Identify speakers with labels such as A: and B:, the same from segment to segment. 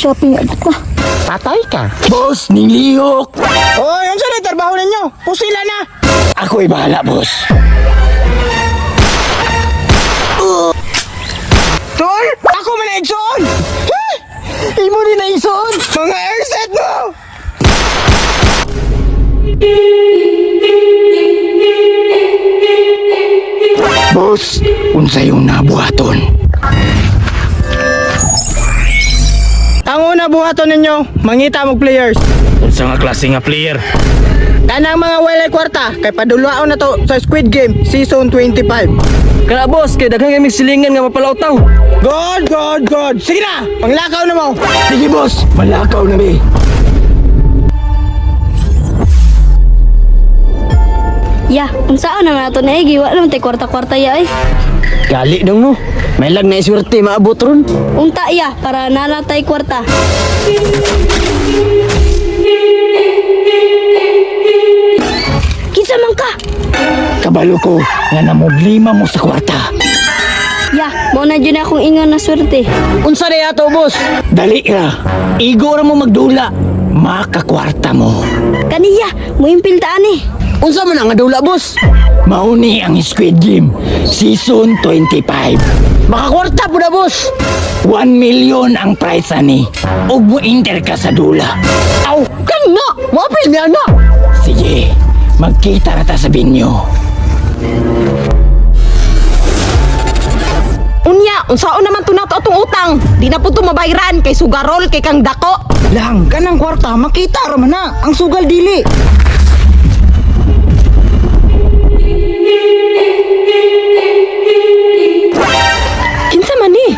A: Shopping, abot na.
B: Patay ka. Boss, nilihok.
C: Oy, unsa na trabaho ninyo? Pusila na.
B: Ako'y bahala, boss.
C: Tol, ako man na igsoon. Huh?
B: Imo ni na isuon.
C: Mga airset mo.
B: Boss, unsa yung nabuhaton?
C: Ang una buhaton ninyo, mangita mog players.
D: Unsa nga klase nga player?
C: Kanang mga walay kwarta kay padulaon na to sa Squid Game season 25.
E: Kana boss, kay daghan kaming silingan nga mapalautaw.
C: God, God, God. Sige na, panglakaw na mo.
B: Sige, boss. Malakaw na mi.
F: Ya, unsaon naman ato na igi, wala naman tay kwarta-kwarta ya ay.
E: Gali dong no. May lag na iswerte maabot ron.
F: Unta ya para nanatay kwarta. Kinsa man ka?
B: Kabalo ko nga namoblima mo sa kwarta.
F: Ya, mao na jud akong ingon na swerte.
E: Unsa na ato boss?
B: Dali ra. Igo ra mo magdula. Makakwarta mo.
F: Kaniya, moimpil ta ani.
E: Unsa man ang dula boss?
B: Mauni ang Squid Game Season 25.
E: Makakwarta po na boss.
B: 1 million ang prize ani. Ug mo enter ka sa dula.
E: Aw, kana! Moapil mi ana.
B: Sige, magkita ra ta sa binyo.
G: Unya, unsaon naman to nato atong utang? Di na po to mabayran kay sugarol kay kang dako.
C: Lang, kanang kwarta makita ra man na. Ang sugal dili.
G: Kinsa man ni?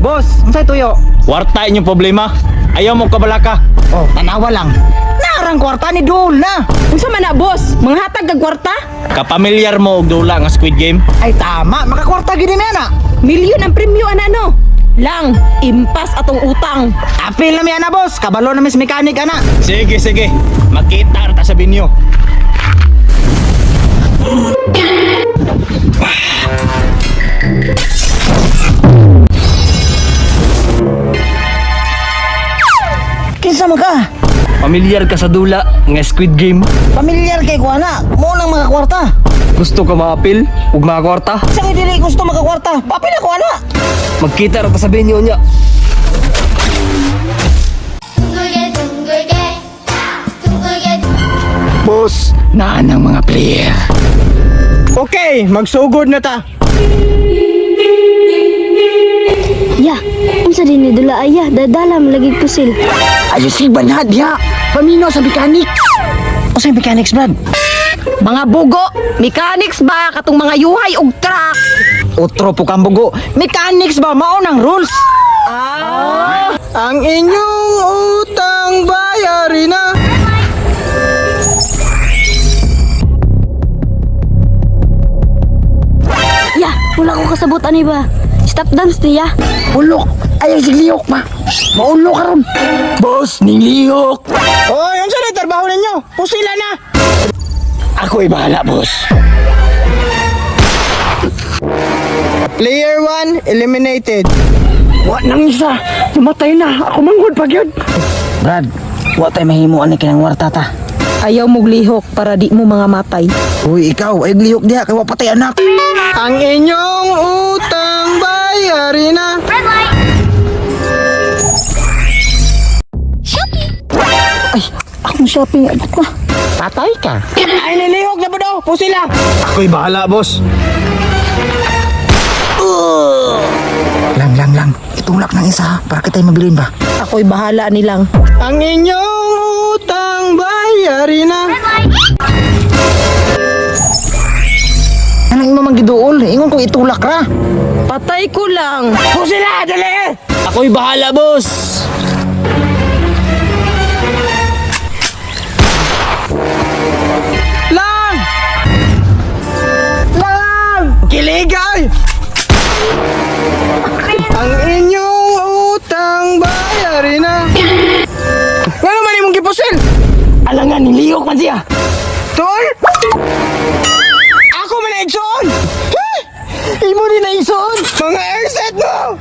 C: Boss, unsay tuyo?
D: Warta inyong problema. Ayaw mo kabalaka.
C: Oh, tanawa lang. Naarang kwarta ni Dol na.
G: Unsa man na boss? Manghatag kag kwarta?
D: Kapamilyar mo og dula nga Squid Game?
C: Ay tama, makakwarta gid ni ana.
G: Milyon ang premyo ana no. Lang, impas atong utang.
C: Apil na mi ana boss, kabalo na mis mechanic ana.
D: Sige, sige. Magkita ra ta sa binyo.
C: Kinsa man ka?
E: Pamilyar ka sa dula nga Squid Game.
C: Pamilyar kay ko ana, mo lang makakwarta.
E: Gusto ka maapil ug makakwarta?
C: Sa kay dili gusto makakwarta, papil ako ana.
E: Magkita ra ta sa venue nya.
H: 둥글게 둥글게 둥글게
B: Boss, naan ang mga player.
C: Okay, magsugod na ta.
F: Ya, unsa din ni dula ay ya, dadala man lagi pusil.
B: Ayos si banhad diha. Pamino sa mechanic.
C: Unsay mechanics brad?
G: Mga bugo, mechanics ba katong mga yuhay og truck?
C: Otro po kang bugo. Mechanics ba mao nang rules? Ah. Ang inyong utang bayarin na.
F: Ya, wala ko kasabot ani ba. Stop dance niya.
B: Ulok. Ayaw si lihok ma. Maulo ka ron. Boss, nilihok.
C: Oy, unsa na trabaho ninyo? Pusila na.
B: Ako'y bahala, boss.
C: Player 1 eliminated.
B: Wa nang isa. Namatay na. Ako manggod pag yun.
A: Brad, wa tay mahimo ani kinang warta ta.
G: Ayaw moglihok para di mo mga matay.
A: Uy, ikaw, ay lihok diha kay wa patay anak.
C: Ang inyong utang bayarin na.
A: Ay, akong shopping, abot na.
B: Patay ka.
C: Ay nilihok na po daw, pusila.
D: Ako'y bahala, boss.
A: Lang, lang, lang. Itulak ng isa ha, para kita'y mabilin ba?
G: Ako'y bahala nilang.
C: Ang inyong utang bayarin na.
A: Anong imo man giduol? Ingon ko itulak ra.
G: Patay ko lang.
B: Pusila, dali!
D: Ako'y bahala, boss.
C: Lang! Lang! Kiligay! Ang inyong utang bayarin na. Ngano man imong gipusil?
B: Alangan, nilihok man siya.
C: Tol? Ako man na igsoon!
B: Imo ni na isuon.
C: Mga airset mo!